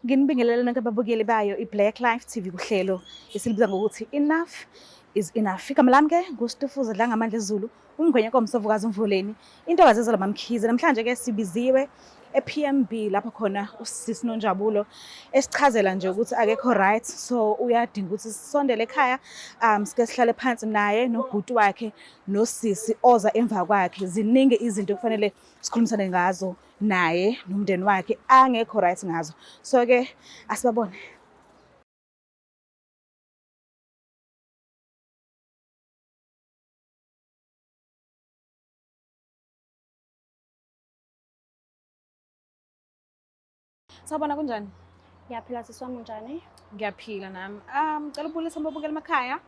Nginibingelele nonke ababukeli bayo i-Black Life TV kuhlelo esilibiza ngokuthi Enough is Enough. Igama lami ke nguStufuza Dlangamandla Zulu, umngwenya komsovukazi umvuleni, intokazi ezalwa MaMkhize. Namhlanje ke sibiziwe e-PMB lapho khona usisi Nonjabulo esichazela nje ukuthi akekho right, so uyadinga ukuthi sisondele ekhaya sike sihlale phansi naye nobhuti wakhe nosisi oza emva kwakhe. Ziningi izinto kufanele sikhulumisane ngazo naye nomndeni wakhe angekho right ngazo, so ke asibabone. Sawubona, kunjani? Ngiyaphila sisi wami, unjani? Ngiyaphila nami. Cela ubulise ababukeli emakhaya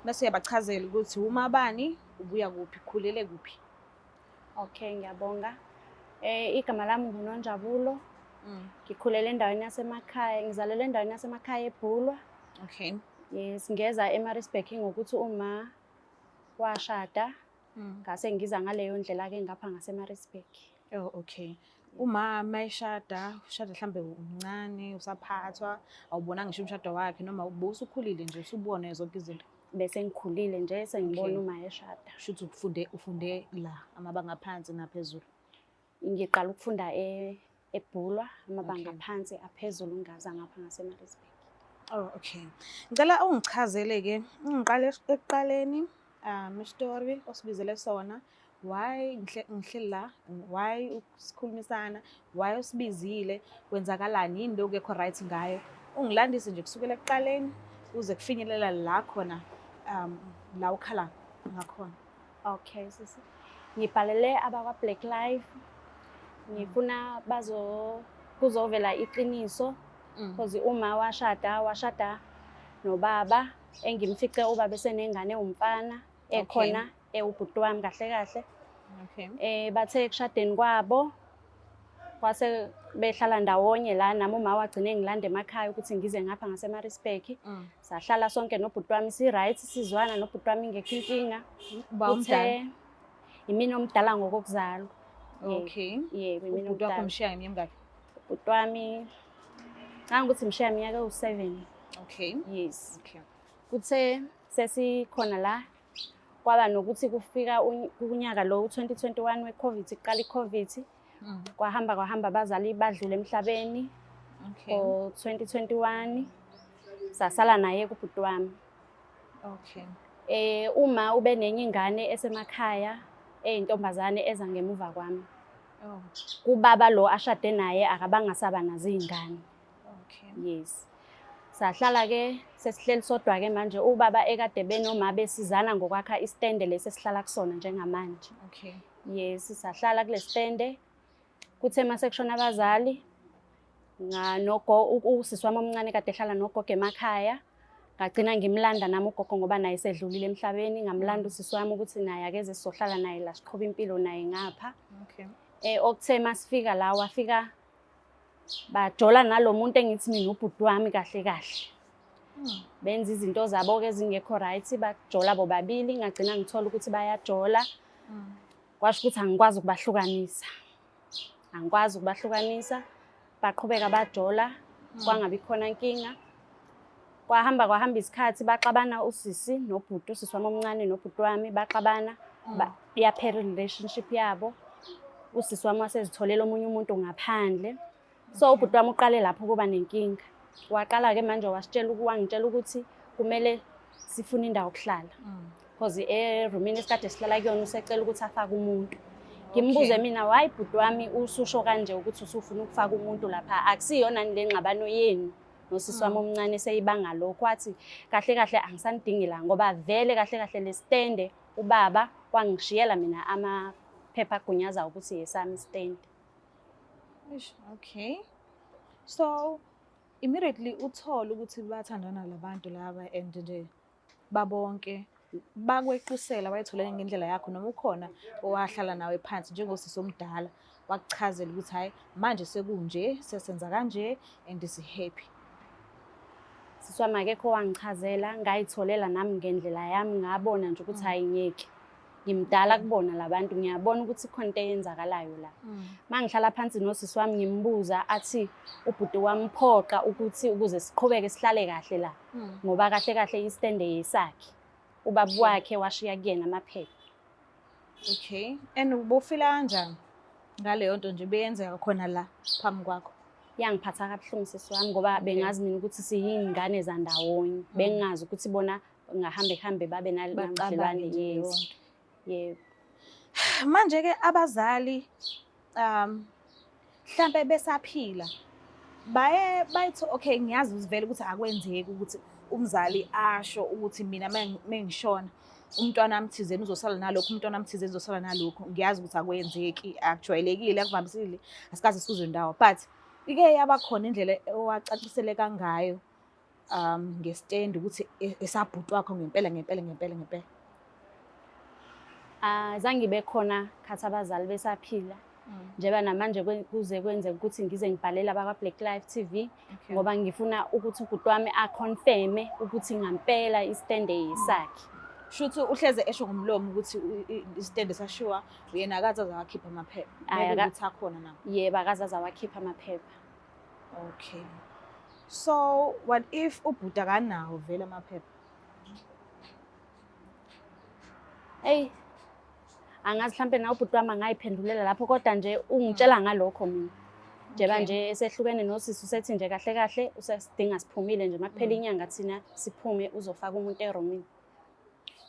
bese uyabachazela ukuthi uma bani, ubuya kuphi, khulele kuphi. Okay, ngiyabonga. Igama lami nguNonjabulo. Ngikhulele endaweni yasemakhaya, ngizalelwe endaweni yasemakhaya eBhulwa. Yes, ngeza eMaritzburg ngokuthi uma washada, ngase ngiza ngaleyo ndlela ke ngapha ngaseMaritzburg. Oh, okay. Uma mayeshada, ushada mhlambe umncane, usaphathwa, awubonanga ngisho umshado wakhe noma ubusukhulile nje usubone zonke izinto. Bese ngikhulile nje sengibona uma eshada. Shuthi ufunde la amabanga aphansi naphezulu. Ngiqala ukufunda eBhulwa amabanga aphansi, aphezulu ngaza ngapha ngaseMaritzburg. Oh, okay. Ngicela ungichazele ke, ngiqale ekuqaleni story osibizele sona. Why ngihleli la? Why sikhulumisana? Why usibizile? Kwenzakalani? Yini lokhu ekho right ngayo? Ungilandise nje kusukela ekuqaleni kuze kufinyelela la khona la ukhala ngakhona. Okay sisi. Ngibhalele abakwa Black Life. Ngifuna bazo kuzovela iqiniso because uma washada washada nobaba engimfice ubaba esenengane umfana ekhona ewubhuti wami kahle kahle. Bathe ekushadeni kwabo kwase behlala ndawonye la, nami uma wagcine ngilanda emakhaya ukuthi ngize ngapha ngaseMaritzburg. Sahlala sonke nobhuti wami si right, sizwana nobhuti wami ingekho inkinga. Uba umdala? Yimina omdala ngokokuzalwa. Yebo, yimina Ubhuti wakho omdala. umshiya ngeminyaka emingaki? Ubhuti wami ngicabanga ukuthi mshiya iminyaka ewu-7. Yes. Kuthe sesikhona la kwaba nokuthi kufika unyaka lo 2021 we-COVID, iqala i-COVID. Kwahamba kwahamba abazali badlula emhlabeni. Ngo 2021 sasala naye kubhuti wami. Uma ube nenye ingane esemakhaya eyintombazane eza ngemuva kwami. Kubaba lo ashade naye akabanga saba nazo izingane. Yes. Sahlala ke sesihleli sodwa ke manje ubaba ekade benoma besizana ngokwakha istende lesi esihlala kusona njengamanje. Yes, sahlala kule stende. Kuthe mase kushona abazali usisi wami omncane kade ehlala nogogo emakhaya. Ngagcina ngimlanda nami ugogo ngoba naye sedlulile emhlabeni, ngamlanda usisi wami ukuthi naye akeze sizohlala naye la siqhube impilo naye ngapha. Okuthe masifika la wafika bajola nalomuntu engithi mina ubhuti wami kahle kahle. Benza izinto zabo ke ezingekho right, bajola bobabili, ngagcina ngithola ukuthi bayajola. Kwasho ukuthi angikwazi ukubahlukanisa. Angikwazi ukubahlukanisa. Baqhubeka bajola, kwangabi khona inkinga. Kwahamba kwahamba isikhathi baxabana usisi nobhuti, usisi wami omncane nobhuti wami baxabana, iyaphela relationship yabo. Usisi wami wasezitholela omunye umuntu ngaphandle. So ubhuti wami uqale lapho kuba nenkinga. Waqala ke manje wangitshela ukuthi kumele sifune indawo yokuhlala. Because erumini esikade sihlala kuyona usecela ukuthi afake umuntu. Ngimbuze mina, why bhuti wami ususho kanje ukuthi usufuna ukufaka umuntu lapha? Akusiyona le ngxabano yenu nosisi wami omncane seyibanga lokho. Wathi kahle kahle angisanidingi la ngoba vele kahle kahle le stende ubaba wangishiyela mina amaphepha agunyaza ukuthi yesami istende. Eish, okay. So immediately uthola ukuthi bathandana labantu laba and nje babonke bakweqisela wayithola ngendlela yakho noma ukhona owahlala nawe phansi njengosisi omdala wakuchazela ukuthi hayi manje sekunje sesenza kanje and si happy? Sisi wami akekho wangichazela, ngayitholela nami ngendlela yami, ngabona nje ukuthi hayi ngeke. Ngimdala kubona labantu, ngiyabona ukuthi khona into eyenzakalayo la. Mangihlala phansi nosisi wami ngimbuza athi ubhuti wamphoqa ukuthi ukuze siqhubeke sihlale kahle la, ngoba kahle kahle isitende yesakhe. Ubaba wakhe washiya kuyena amaphepha. Okay. And ubufila kanjani ngaleyo nto nje beyenzeka khona la phambi kwakho? Yangiphatha kabuhlungu sisi wami ngoba bengazi mina ukuthi siyingane zandawonye. Bengingazi ukuthi bona ngahambe hambe babe nalobudlelwane. Yes. Yebo. Manje ke abazali mhlambe besaphila baye bayithi okay, ngiyazi vele ukuthi akwenzeki ukuthi umzali asho ukuthi mina mengishona umntwana wami thizeni uzosala nalokhu, umntwana wami thizeni uzosala nalokhu. Ngiyazi ukuthi akwenzeki, akujwayelekile, akuvamisile, asikaze sikuzwe ndawo, but ike yaba khona indlela owacaciseleka ngayo ngesitendi ukuthi esabhuti wakho ngempela ngempela ngempela ngempela? Zange ngibe khona khathi abazali besaphila. Njengoba namanje kuze kwenzeka ukuthi ngize ngibhalele abakwa-Black Life TV, ngoba ngifuna ukuthi ubhuti wami aconfirme ukuthi ngampela isitende yesakhe. Shuthi uhleze esho ngomlomo ukuthi isitende sashiwa uyena, akaze aze awakhipha amaphepha? Ukuthi akhona nawo? Yebo, akaze aze awakhipha amaphepha. Okay. So what if ubhuti akanawo vele amaphepha? Eyi, angazi, mhlampe nawe ubhuti wami angayiphendulela lapho, kodwa nje ungitshela ngalokho mina. Njengoba nje esehlukene nosisi, usethi nje kahle kahle usesidinga siphumile nje, makuphela inyanga thina siphume, uzofaka umuntu eromini.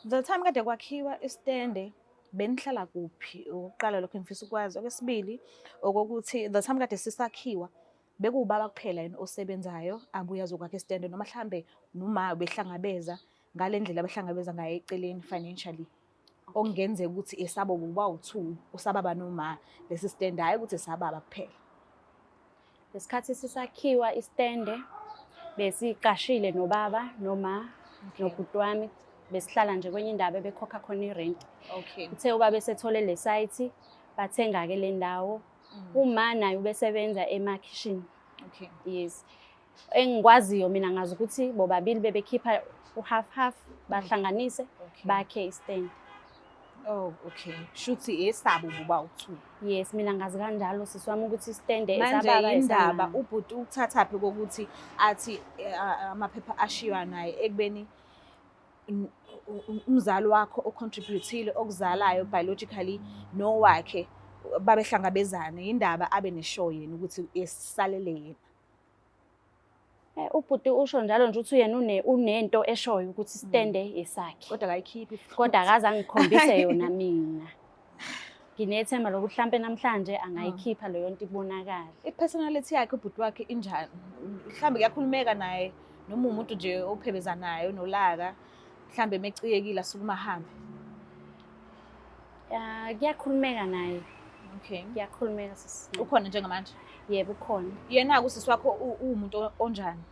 The time kade kwakhiwa isitende benihlala kuphi? Okokuqala lokho engifisa ukwazi. Okwesibili okokuthi the time kade sisakhiwa bekuwubaba kuphela yini osebenzayo abuye azokwakha isitende, noma mhlambe noma behlangabeza ngale ndlela abahlangabeza ngayo eceleni financially, okungenzeka ukuthi esabo boba u-two usababa noma lesi sitende, hhayi ukuthi esababa kuphela? Ngesikhathi sisakhiwa isitende besiqashile nobaba noma nobhuti wami, besihlala nje kwenye indawo bekhokha khona irent. Uthe ubaba esethole le site, bathenga-ke le ndawo. Uma naye ubesebenza emakhishini. Yes. Engikwaziyo mina, ngazi ukuthi bobabili bebekhipha u-half half, bahlanganise bakhe isitende. Oh, okay. Shuthi esabo boba u-two. Yes, mina ngazi kanjalo sisi wami ukuthi isitende Manje esababa indaba esamama. ubhuti ukuthathaphi kokuthi athi amaphepha ashiywa naye, ekubeni umzali wakho ocontributile okuzalayo biologically nowakhe babehlangabezana, indaba abe neshow yena ukuthi esalele yena? Ubhuti usho njalo nje ukuthi uyena unento eshoyo ukuthi isitende esakhe. Kodwa akayikhiphi. Kodwa akaze angikhombise yona mina. Nginethemba lokuthi hlampe namhlanje angayikhipha leyo nto ibonakale. I-personality yakhe ubhuti wakhe injani? Mhlawumbe kuyakhulumeka naye noma umuntu nje ophebezanayo nolaka, mhlawumbe mecikekile asukuma ahambe? Ya, kuyakhulumeka naye. Kuyakhulumeka sisi. Ukhona njengamanje? Yebo, ukhona. Yena-ke usisi wakho uwumuntu onjani?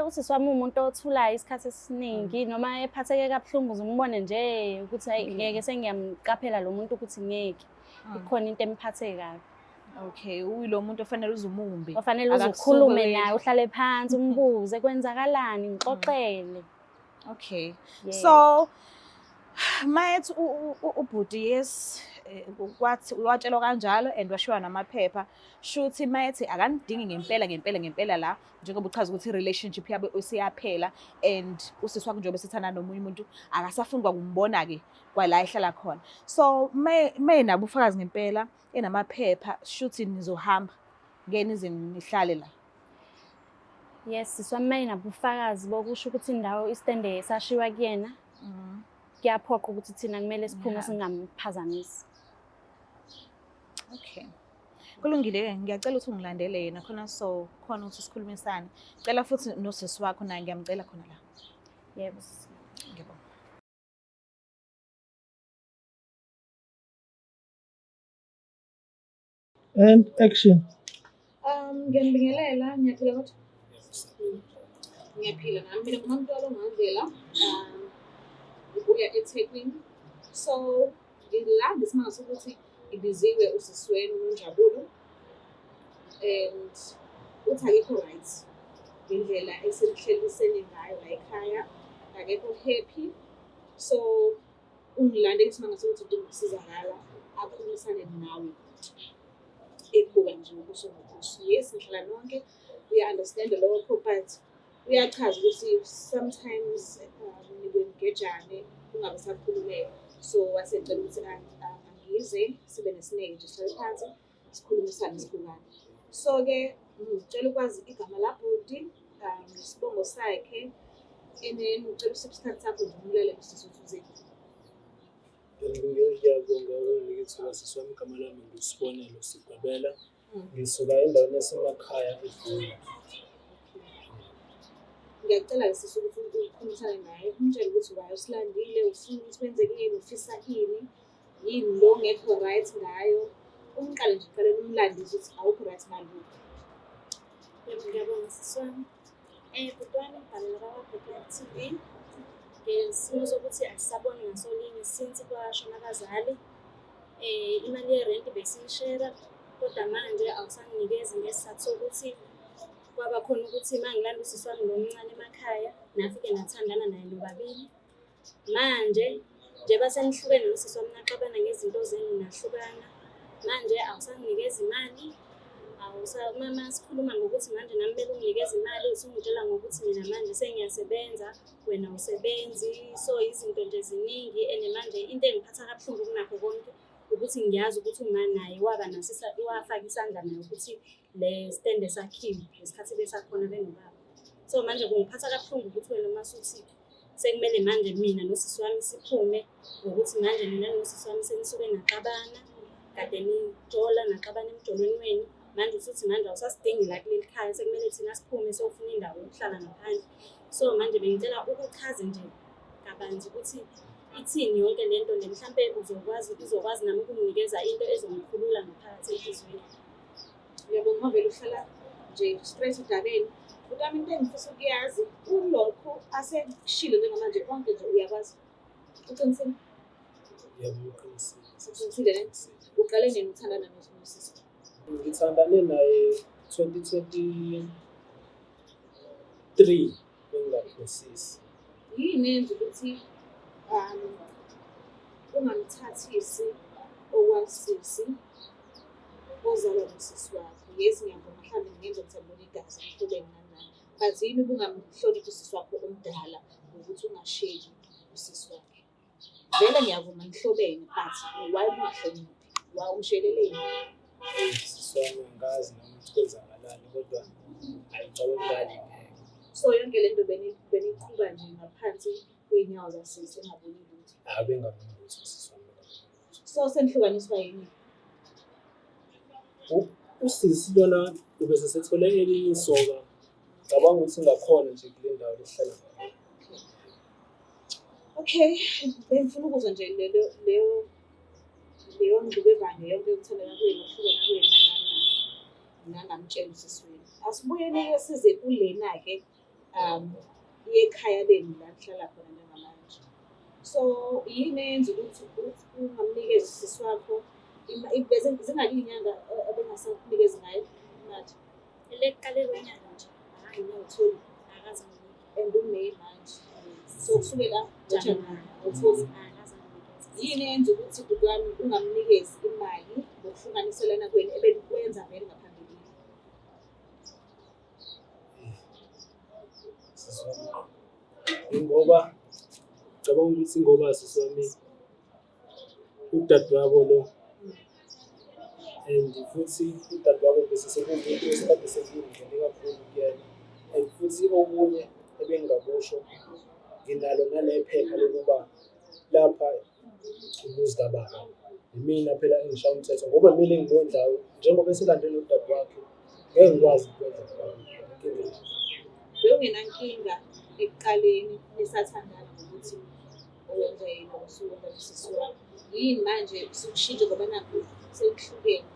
Usisi wami uwumuntu othulayo isikhathi esiningi, noma ephatheke kabuhlungu uze umbone nje ukuthi hayi, ngeke, sengiyamqaphela lo muntu ukuthi ngeke. Ikhona into emphathe kabi. Okay, uyilo muntu ofanele uzumumbe. Ofanele uze Akakusuki ukhulume wena. naye, uhlale phansi umbuze kwenzakalani, ngixoxele. Yeah. So mayethi ubhuti yes, kwathi watshelwa kanjalo and washiwa namaphepha, shuthi mayethi akanidingi ngempela ngempela ngempela la, njengoba uchaza ukuthi i-relationship yabo isiyaphela and usisi wakho njengoba esethanda nomunye umuntu akasafuni kwakumbona-ke kwala ehlala khona, so me nabo ubufakazi ngempela enamaphepha, shuthi nizohamba, ngeke nize nihlale la? Yes, sisi wami, maye nabufakazi bokusho ukuthi indawo isitende esashiwa kuyena, kuyaphoqa ukuthi thina kumele siphume, Nihambe. singamphazamisi. Okay. Kulungile-ke, ngiyacela ukuthi ungilandele yena khona, so khona ukuthi sikhulumisane. Cela futhi nosisi wakho naye ngiyamcela khona la. Yebo, sisi. Ngiyabonga. And action. Ngiyanibingelela, ngiyaphila kodwa? Ngiyaphila nami. Mina nguMamntwalo Ngandlela. Ngibuya eThekwini. So, ngila ngesimanga sokuthi ngibiziwe usisi wenu uNjabulo and uthi akekho right ngendlela esenihlalisene ngayo la ekhaya, akekho happy. So, Ungilande ngesimanga sokuthi udinga ukusizakala, akhulumisane nawe ekubuka nje ubuso ngobuso. Yes, nihlala nonke, uya-understand-a lokho, but uyachaza ukuthi sometimes nike nigejane kungabe sakhulumeka. So wasecela ukuthi angize sibe nesineke nje, sihlale phansi sikhulumisane sibukane. So-ke ngicela ukwazi igama labhuti, nesibongo sakhe, and then ngicela usiphe isikhathi sakho nje umlalele usisi ukuthi uzeni. Ngiyabonga ukunginika ithuba sisi wami. Igama lami nguSibonelo Sigwebela. Ngisuka endaweni yasemakhaya eGoli. Ngiyacela-ke sisi ukuthi ukhulumisane naye, umtshele ukuthi why usilandile, ufuna ukuthi kwenzekeni, ufisa ini, yini lo ongekho right ngayo. Umqale nje uqale umlandise ukuthi awukho right ngalokhu. Yebo, ngiyabonga sisi wami. Bhuti wami, ngibhalela bakwa-Black TV ngesimo sokuthi asisaboni ngasolinye since kwashona abazali. Imali yerenti besiyishera, kodwa manje awusanginikezi ngesizathu sokuthi kwaba khona ukuthi uma ngilanda usisi wami lo omncane emakhaya, nafike nathandana naye nobabili. Manje njengoba senihlukene nosisi wami naxabana ngezinto zenu nahlukana, manje awusanginikezi imali. Uma sikhuluma ngokuthi manje nami kumele unginikeze imali, usungitshela ngokuthi mina manje sengiyasebenza, wena awusebenzi. So izinto nje ziningi and manje into engiphatha kabuhlungu kunakho konke ukuthi ngiyazi ukuthi uma naye waba naso wafaka isandla naye ukuthi le stende sakhiwe ngesikhathi besakhona benobaba. So manje kungiphatha kabuhlungu ukuthi wena uma usuthi sekumele manje mina nosisi wami siphume ngokuthi manje mina nosisi wami senisuke naxabana, kade nijola naxabana emjolweni wenu, manje usuthi manje awusasidingi la kuleli khaya, sekumele thina siphume siyofuna indawo yokuhlala ngaphandle. So manje bengicela ukuchaze nje kabanzi ukuthi ithini yonke le nto le, mhlampe uzokwazi nami ukunginikeza into ezongikhulula ngaphakathi enhliziyweni. Ngiyabonga ngoba vele uhlala nje straight odabeni. Bhuti wami, into engifisa ukuyazi kulokhu asekushilo njengamanje konke nje uyakwazi. Uqinisile? Yebo, uqinisile. Uqinisile ne? Uqale nini ukuthandana nosisi? Ngithandane naye 2023 bengingaphosisi. Yini eyenza ukuthi ungamthathisi okwasisi ozalwa nosisi wakho? Yes, ngiyavuma mhlawumbe ngingenza ukuthi angibone igazi emhlobeni nani nani, but yini ubungamhloniphi usisi wakho omdala ngokuthi ungasheli usisi wakhe? Vele ngiyavuma nihlobene, but why ubungahloniphi? Why umsheleleni? Sisi wami, angazi nami ukuthi kwenzakalani, kodwa ayicabanga ngale ngeke. So yonke le nto beniqhuba nje ngaphansi kwey'nyawo zasisi engaboni lutho? Abe ngaboni lutho sisi wami, bengaboni lutho. So senihlukaniswa yini? Usisi lona ubese sethole elinye isoka. Ngicabanga ukuthi ngakhona nje kule ndawo lesihlala ngayo. Okay, bengifuna ukuzwa nje lelo leyo ngxubevange yonke yokuthandana kwenu, nokuhlukana kwenu, nani nani, nangamtshela usisi wenu. Asibuyeni-ke size kulena-ke yekhaya lenu la kuhlala khona njengamanje. So yini eyenza ukuthi ungamnikezi usisi wakho bese zingaki iy'nyanga abengasakunikezi ngayo imali? Elekuqale lonyaka nje. Hhayi, awutholi. Akaze anginike. And uMay manje. So kusukela ngoJanuwari awutholi. Akaze anginikeze. Yini eyenza ukuthi bhuti wami ungamnikezi imali ngokuhlukaniselana kwenu ebenikwenza vele ngaphambilini? Sisi wami, ingoba ngicabanga ukuthi ingoba sisi wami udadewabo lo, and futhi udadewabo bese sekuwumuntu esikade sengingene kakhulu kuyena, and futhi okunye ebengingakusho, nginalo nale phepha lokuba lapha umuzi kababa, imina phela engishaya umthetho ngoba mina engimondlayo, njengoba eselande nodadewakhe ngeke ngikwazi ukwenza inkinga. Bewungenankinga ekuqaleni nisathandana ngokuthi owenza yena usuwenza nosisi wakho? Yini manje usukushintsha ngoba nakhu sekuhlukene,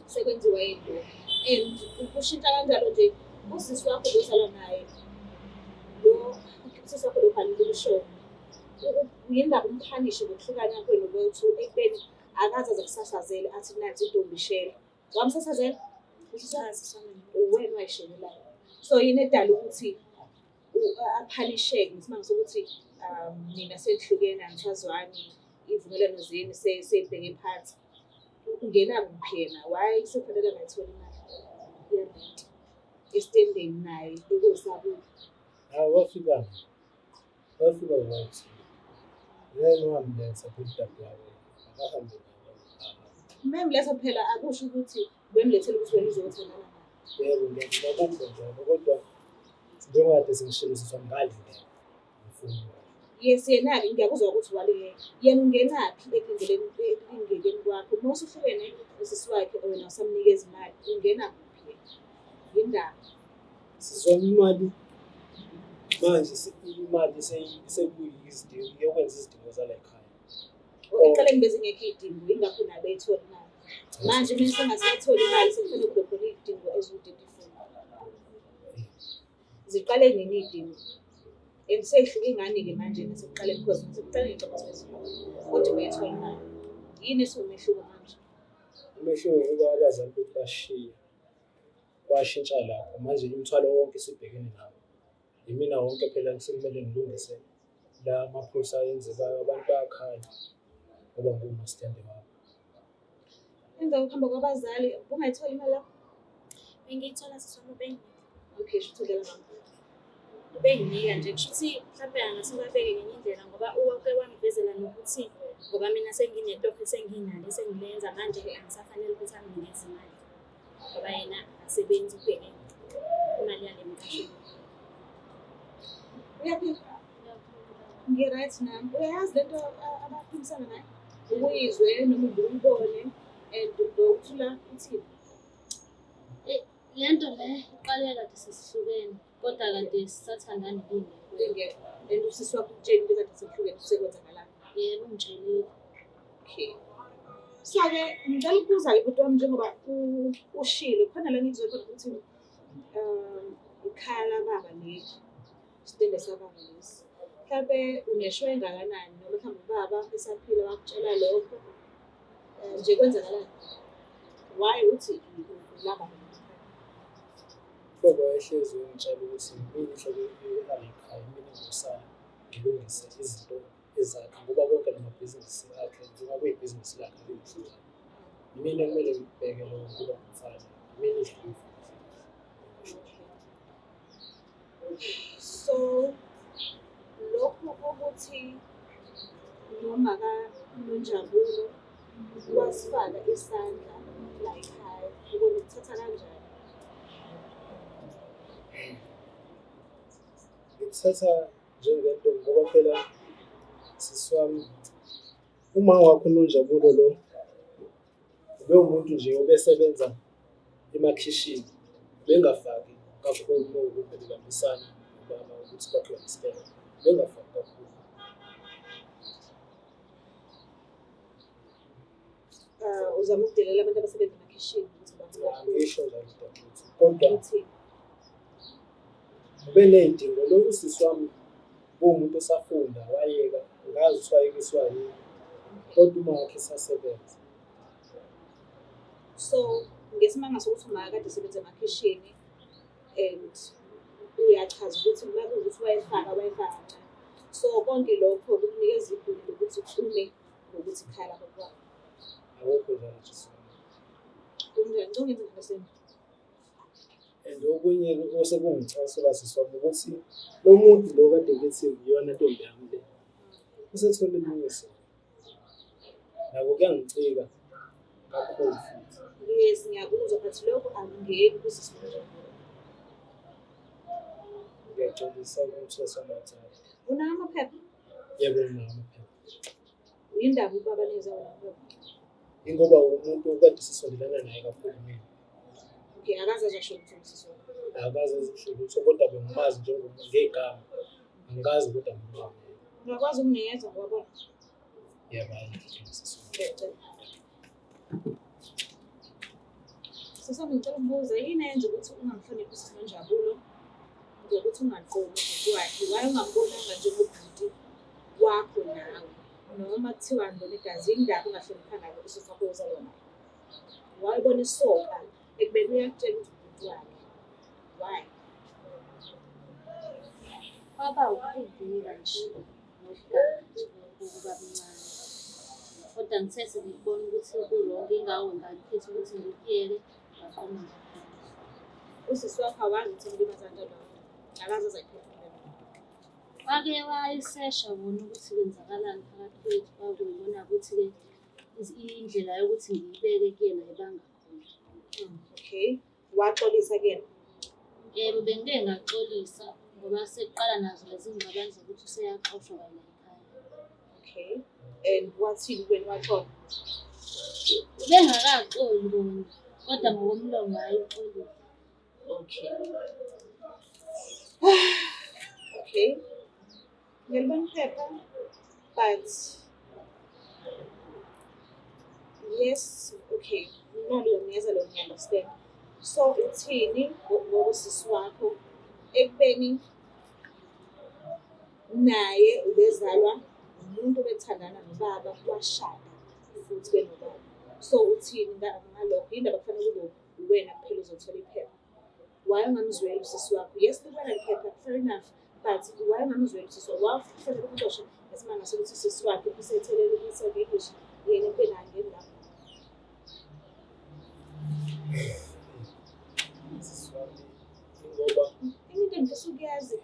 sekwenziwa yini lokho? And ukushintsha kanjalo nje usisi wakho lo ozalwa naye, lo usisi wakho lo obhalile ukushona, yini ndaba umphanishe ngokuhlukana kwenu kwethu ekubeni akaze aze akusasazele athi nansi intombi ishela? Wamsasazela usisi wakho? Cha, sisi wami. Uwena owayishelelayo. So yini edala ukuthi aphanisheke ngesimanga sokuthi Nina senihlukene anisazwani, iy'vumelwano zenu sey'bheke phansi. Ungena kuphi yena? Why sekufanele angayitholi imali yerenti esitendeni naye bekuyisabile? Hayi, wafika wathi yena wamletha kudadewabo, akahambe naye. Memletha phela akusho ukuthi bemlethela ukuthi wena uzothandana naye. Yebo, ngiyakubona njalo, kodwa njengoba kade sengishilo sisi wami, ngalindela ngifuna imali. Yes, yena-ke ngiyakuzwa ukuthi walingeka. Yena ungenaphi ekulingeleni kwakho? Uma usuhlukene nosisi wakhe wena usamnikeza imali, ungena kuphi yena? Yindaba. Sisi wami, imali manje imali sekuyizidingo yokwenza izidingo zala ekhaya. Ekuqaleni bezingekho iy'dingo, yingakho naye beyithola imali. Manje uma sengasayitholi imali sekufanele kube khona iy'dingo eziwu-34. Ziqale nini iy'dingo? And sey'hluke ingane-ke manje nasekuqaleni, because nasekuqaleni ngicabanga ukuthi bezikhona, kodwa ubeyithola imali. Yini esiwumehluko manje? Umehluko ukuba abazali bethu bashiya, kwashintsha lapho. Manje imithwalo wonke isibhekene nami. Yimina wonke phela sekumele ngilungise la maphutha ayenzekayo, abantu bayakhala ngoba ngiwumastende wabo. Emva kokuhamba kwabazali, ubungayitholi imali lapho? Bengiyithola sisi wami, ubenginika. Okay, shuthi udlala ngami. Ubenginika nje, kusho ukuthi mhlawumbe angasuke abeke ngenye indlela ngoba uwake wangivezela nokuthi ngoba mina senginetoho esenginalo esengilenza manje angisafanele ukuthi anginikeze imali ngoba yena akasebenzi, ubheke imali yale mqashweni. Uyaphila? Ngi-right nami. Uyayazi lento abaphikisana ngayo? Ukuyizwe noma ubuyibone and ngokuthula uthini? Le nto le iqale kade sesihlukene, kodwa kade sisathandana ibingekho. Ingekho. And usisi wakho ukutshela into kade sekuhlukene sekwenzakalani? Yebo, ungitshelile. Okay. So-ke ngicela ukubuza-ke bhuti wami, njengoba ushilo khona la ngikuzwe khona ukuthi ikhaya lababa leli, isitende sababa lesi. Mhlampe unesho engakanani noma mhlawumbe ubaba esaphila wakutshela lokho? Nje kwenzakalani? Why uthi laba? Ubaba wayehlezi engitshela ukuthi mina inhloko yala ekhaya, mina engizosala ngilungise izinto ezakhe ngoba konke lamabhizinisi akhe njengoba kuyibhizinisi lakhe liyinhloko. Yimina ekumele ngibheke lokho ngoba ngumfana, yimina indlalifa. So lokhu ukuthi noma kaNonjabulo wasifaka isandla la ekhaya, ubona ukuthatha kanjani? Ngikuthatha njengento ngoba phela sisi wami, uma wakho uNonjabulo lo ubewumuntu nje obesebenza emakhishini, bengafaki kakhulu uma bebambisana nobaba ukuthi kwakhiwe isitende, bengafaki kakhulu. Uzama ukudelela abantu abasebenza emakhishini ukuthi abantu kakhulu. Angisho njalo dadewethu, kodwa Uthi ube ney'dingo. Lokhu sisi wami kuwumuntu osafunda wayeka, angazi ukuthi wayekiswa yini, kodwa uma wakhe esasebenza. So ngesimanga sokuthi uma kade esebenza emakhishini and uyachaza ukuthi uma kuwukuthi wayefaka wayefaka kancane. So konke lokho kukunikeza igunya lokuthi ume ngokuthi ikhaya lakho kwakho. Akukho njalo sisi wami. Kunjani? Ngicela ungenze ngalesimo. And okunye osekungicasula sisi wami ukuthi lo muntu lo kade ngithi iyona ntombi yami le usethole elinye isoka. Nako kuyangicika kakhulu futhi. Yes, ngiyakuzwa, but lokho akungeni kusisi Nonjabulo. Ngiyaxolisa ukuthweswa amacala. Unawo amaphepha? Yebo, nginawo amaphepha. Yindaba ubaba anikeze wona amaphepha? Ingoba umuntu okade sisondelana naye kakhulu mina. Okay, akaze azasho lutho usisi wakho. Akaze azisho lutho, kodwa bengimazi njengomuntu ngegama. Angikaze kodwa ngibone. Ungakwazi ukunginikeza ngoba Yebo, sisi wami. Ngiyacela. Sisi wami, ngicela ukubuza, yini eyenza ukuthi ungamhloniphi usisi Nonjabulo ngokuthi ungaqomi ubhuti wakhe? Why ungambonanga njengobhuti wakho nawe? Noma kuthiwa ngibona igazi, yini ndaba ungahloniphanga usisi wakho ozalwa naye? Why ubona isoka ekubeni uyakutshela ukuthi ubhuti wakhe? Why? Kwaba ukuvika nje. Ngokuganga nje kokubab'ncane. Kodwa ngithe sengikubona ukuthi ku-wrong ingawo ngakhetha ukuthi ngikuyeke ngaqoma nje. Usisi wakho awazi ukuthi umlimaza kanjani akaze azayiphefumulela. Wake wayisesha wona ukuthi kwenzakalani phakathi kwethu, kwakuyibona ukuthi-ke indlela yokuthi ngiyibeke kuyena ayibanga khona. Okay. Waxolisa kuyena. Yebo, bengike ngaxolisa ngoba sekuqala nazo lezi ngxabano zokuthi useyaxoshwa kanye ekhaya. Okay. And wathini kuwena waxola? Ubengakaxoli kona, kodwa ngokomlomo hhayi uxolile. Okay. Okay. Ngiyalibona iphepha, but yes, okay. Nalo ngiyeza lo ngiya-understand. So uthini ngokosisi wakho ekubeni naye ubezalwa umuntu obethandana nobaba washada futhi benobaba. So uthini ngalokho? Yindaba kufanele kube uwena kuphela uzothola iphepha. Why ungamzweli usisi wakho? Yes, likhona iphepha, fair enough. But why ungamzweli usisi wakho? Wakufanele umxoshe ngesimanga sokuthi usisi wakhe usethelele i-selfish yena empeleni angeni lapho. Sisi wami, ingoba Enye into engifisa ukuyazi,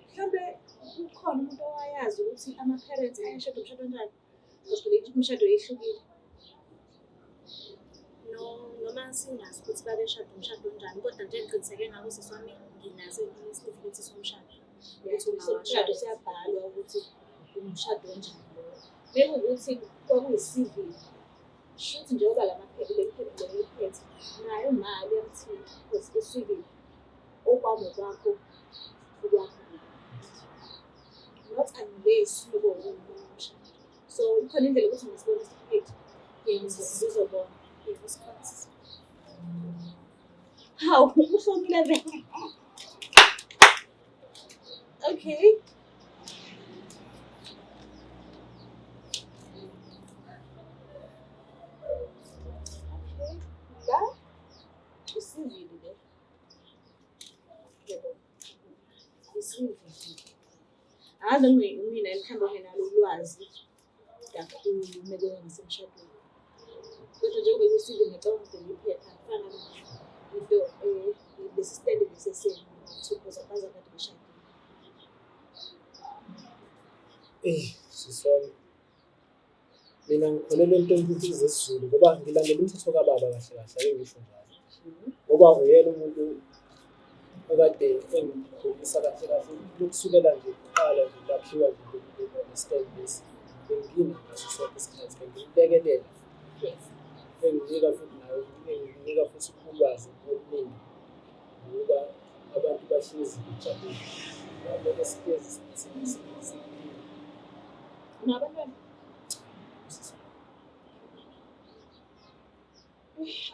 mhlawumbe kukhona umuntu owayazi ukuthi ama-parents ayashada umshado onjani? Because phela imishado yehlukile. No, noma singazi ukuthi babeshada umshado onjani, kodwa nje ngiqiniseke ngako sisi wami nginaso isitifiketi somshado. Ukuthi umshado siyabhalwa ukuthi umshado onjani lowo. Bekuwukuthi kwakuyi-civil, shuthi njengoba la maphepha leli phepha leli liphethe, naye uma liyamthinta because i-civil okwami okwakho okwakho. Not unless kube umshado. So ikhona indlela yokuthi ngisibone isitifiketi. Yebo, Sizobona. Yebo, sikhona sisi. Hawu, uhlomile vele. Okay. Okay. La i-civil le. Yebo. I-civil. Angazi mina mhlawumbe ongenalo ulwazi kakhulu mekuza ngasemshadweni. Kodwa njengoba ku-civil ngiyacabanga ukuthi iphepha kufana into lesi stand lesi esenu because abazi kade beshadile. Sisi wami, mina ngikholelwa entweni ukuthi zesiZulu ngoba ngilandela umthetho kababa kahle kahle, ake ngisho njalo. Ngoba uyena umuntu okade engikhulisa kahle kahle lokusukela nje kuqala nje lakhiwa nje le stand lesi. Bengina ngaso sonke isikhathi, bengimlekelela. Enginika futhi naye, enginika futhi ulwazi oluningi ngokuba abantu bahlezi bejabule. Ngabe sihlezi siphila. Unabantwana?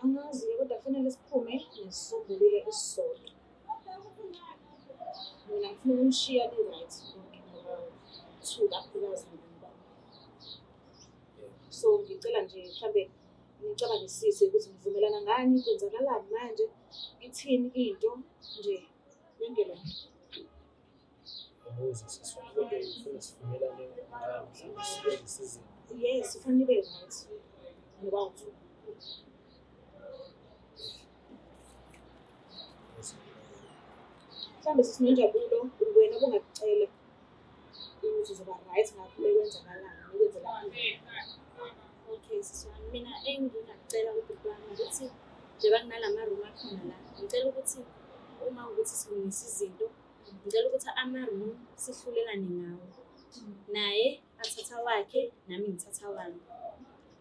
Angazi-ke kodwa kufanele siphume nesisombululo esisodwa. Mina ngifuna ukunishiya ni-right nonke ngoba two kakhulukazi mina nobaba. So ngicela nje mhlambe nicabangisise ukuthi nivumelana ngani, kwenzakalani manje, ithini into nje yonke le nto. Yabo sisi wami, kodwa ngifuna sivumelane ngani, mhlawumbe silungise izinto. Yes, kufanele nibe right noba two. Mhlawumbe sisi Nonjabulo wena obungakucela ukuthi uzoba right ngakho bekwenzakalani, bekwenzela ini. Okay, sisi wami, mina engingakucela kubhuti wami ukuthi njengoba kunalama-room akhona la, ngicela ukuthi uma ukuthi silungisa izinto, ngicela ukuthi ama-room sihlulelane ngawo. Naye athatha wakhe, nami ngithatha wami,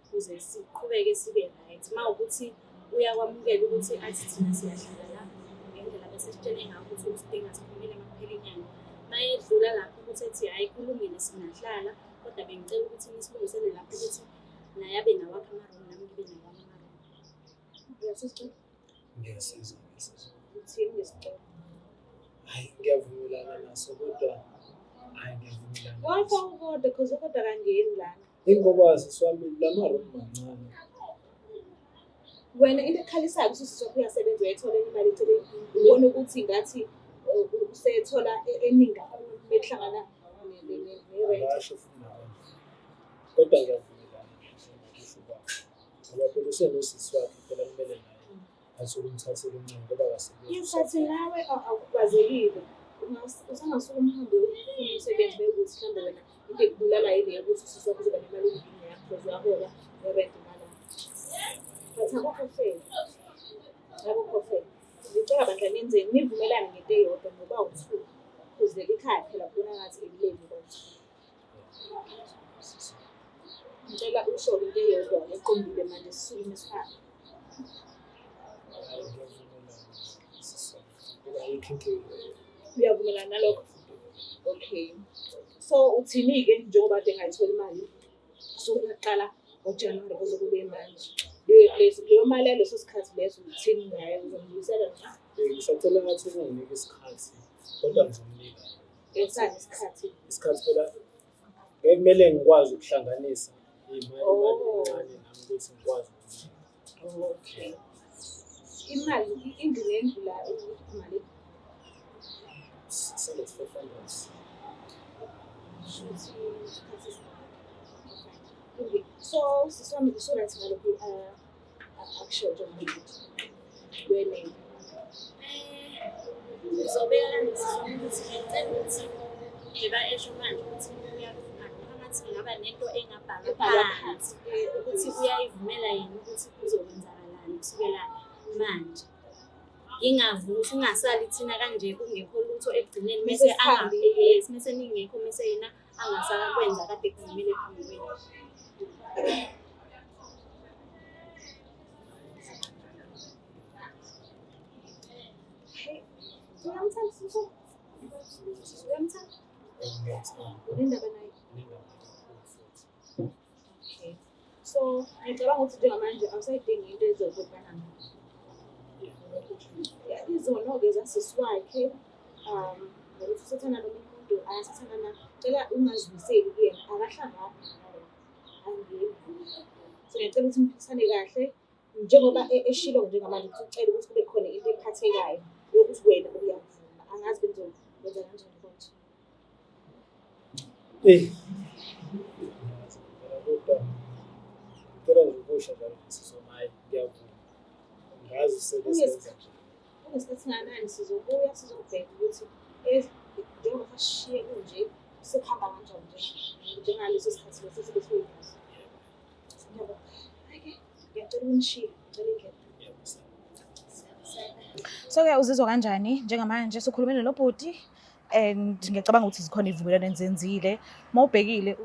ukuze siqhubeke sibe right. Uma ukuthi uyakwamukela ukuthi athi thina siyahlala la ngendlela besesitshene ngakho ukuthi usidinga siphumile uma kuphela inyanga. Uma edlula lapho ukuthi ethi hhayi kulungile singahlala, kodwa bengicela ukuthi nisilungisele lapho ukuthi naye abe nawakhe ama-room nami ngibe nawami ama-room. Uyasizwa? Ngiyasizwa, ngiyasizwa. Uthini ngesicelo? Hhayi, ngiyavumelana naso kodwa hhayi ngiyavumelana Wafaka naso. ukodwa because ukodwa akangeni lana. Ingoba sisi wami lama-room mancane. Wena into ekukhalisayo ukuthi usisi wakho uyasebenza uyayithola enye imali eceleni, ubona ukuthi ngathi usethola eningi kakhulu bekuhlangana I-rent. Akasho futhi nakanjani. Kodwa ngiyavumelana nokusho kwakhe. Ngoba phela usenosisi wakhe phela kumele naye athole umthathele incane ngoba akasebenzi. Yes, but nawe awukwazekile. Usangasuka umhambe ufune umsebenzi bekuthi mhlawumbe wena into ekubulala yile yokuthi usisi wakho uzoba nemali endlini yakho because uyahola nge-rent ngala. But akukho fair. Akukho fair. Ngicela bandla nenzeni nivumelane ngento eyodwa ngoba u-two. Kuze ikhaya phela kubona ngathi elileli kodwa. Ngicela usho into eyodwa eqondile manje sisukume sihambe. Hayi, ngiyavumelana sisi wami. Ngoba ayikho inkinga. Uyavumelana nalokho? Okay. So uthini-ke njengoba kade ngayitholi imali kusukela kuqala ngoJanuwari kuze kube manje. Leyo mali yaleso sikhathi leso uthini ngayo uzombuyisela noma Ngisacela ngathi unginike isikhathi kodwa ngizomnika. esani isikhathi? Isikhathi phela ngeke kumele ngikwazi ukuhlanganisa iy'mali imali Oh. encane nami ukuthi ngikwazi ukumnika. Okay. Imali indlu nendlu la imali 600 500. Shuthi isikhathi esingaka. Okay. So sisi wami usu-right ngalokhu akusho njengoba wena? Ngizobeka kanje sisi wami ukuthi ngiyacela ukuthi njengoba esho manje ukuthi uyavuma phakathi kungaba nento engabhalwa Ebhalwa phansi ukuthi uyayivumela yena ukuthi kuzokwenzakalani kusukela manje. Ngingavumi ukuthi kungasali thina kanje kungekho lutho ekugcineni mese Mese sihambile. Yes, mese ningekho mese yena angasakwenza kade kuvumile phambi kwenu. Hey, uyamthanda sisi wami? Uyamthanda? Ngiyamthanda. Unendaba naye? Nendaba kakhulu futhi. Okay. So ngicabanga ukuthi njengamanje awusayidingi into ezokubana Yeah. izono-ke zasisi wakhe ngokuthi usathana nomunye umuntu ayasathana. Cela ungazimiseli kuyena, akahlangani nawe, angeni. So ngiyacela ukuthi niphilisane kahle njengoba eshilo njengamanje ukuthi ucela ukuthi kube khona into ephathekayo yokuthi wena uyavuma. Angazi benizokwenza kanjani kodwa. Eh. Angazi ngempela kodwa ngicela nje ukusho njalo sisi wami, hhayi ngiyavuma. Ngazi sebesenza nje. Kungesikhathi singanani sizobuya sizobheka ukuthi njengoba sasishiye kunje sekuhamba kanjani nje njengaleso sikhathi leso sibe siyingozi. Ngiyabonga. Hhayi-ke ngiyacela ukunishiya, ngicela indlela. Yebo, siyabonga. So-ke uzizwa kanjani njengamanje sokhulumile nobhuti and ngiyacabanga ukuthi zikhona iy'vumelwano enizenzile. Uma ubhekile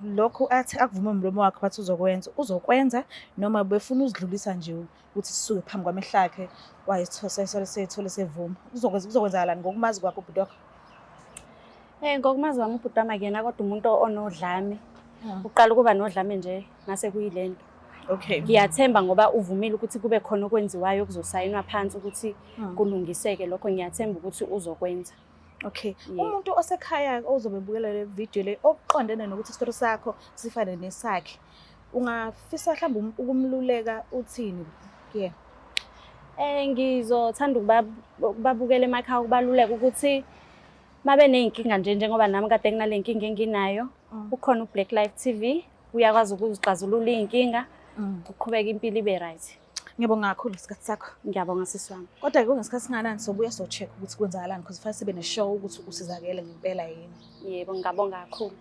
lokhu athi akuvume umlomo wakhe wathi uzokwenza, uzokwenza noma befuna uzidlulisa nje ukuthi sisuke phambi kwamehlo akhe wayesithole sevuma. Kuzokwenzakalani ngokumazi kwakho ubhuti wakho? Ngokumazi wami ubhuti wami akuyena kodwa umuntu onodlame. Uqala ukuba nodlame nje mase kuyilento. Ngiyathemba ngoba uvumile ukuthi kube khona okwenziwayo okuzosayinwa phansi ukuthi kulungiseke lokho, ngiyathemba ukuthi uzokwenza. Okay. Yebo. Umuntu osekhaya ozobe ebukela le video le okuqondene nokuthi isitori sakho sifane nesakhe, ungafisa mhlawumbe ukumluleka uthini kuyena? Ngizothanda ukubabukela emakhaya ukubaluleka ukuthi mabe ney'nkinga nje njengoba nami kade nginale nkinga enginayo. Ukhona u-Black Life TV, uyakwazi ukuzixazulula iy'nkinga, kuqhubeke impilo ibe right. Ngiyabonga kakhulu isikhathi sakho. Ngiyabonga sisi wami. Kodwa-ke kungesikhathi singanani sobuya so-check ukuthi kwenzakalani because kufanele sibe ne-show ukuthi usizakele ngempela yini. Yebo, ngingabonga kakhulu.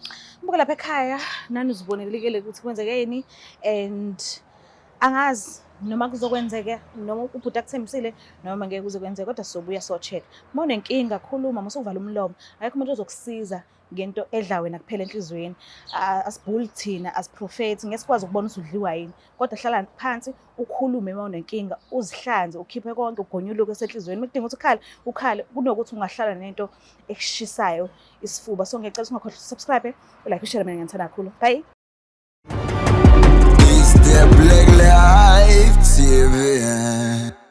Mbuke lapha ekhaya nani uzibonelekele ukuthi kwenzekeni and angazi noma kuzokwenzeka noma ubhuti akuthembisile noma ngeke kuze kwenzeke kodwa sizobuya so-check. Uma unenkinga khuluma, musukuvala umlomo. Akekho umuntu ozokusiza ngento edla wena kuphela enhliziyweni. Asibhuli thina, asiprofethi, ngeke sikwazi ukubona ukuthi udliwa yini. Kodwa hlala phansi ukhulume uma unenkinga, uzihlanze, ukhiphe konke, ugonyuluke esenhliziyweni. Uma kudinga ukuthi ukhale, ukhale, kunokuthi ungahlala nento ekushisayo isifuba. So ngiyacela ukuthi ungakhohlwa subscribe, ulike, ushare, mina ngiyanithanda kakhulu. Bye. It's the Black Life TV.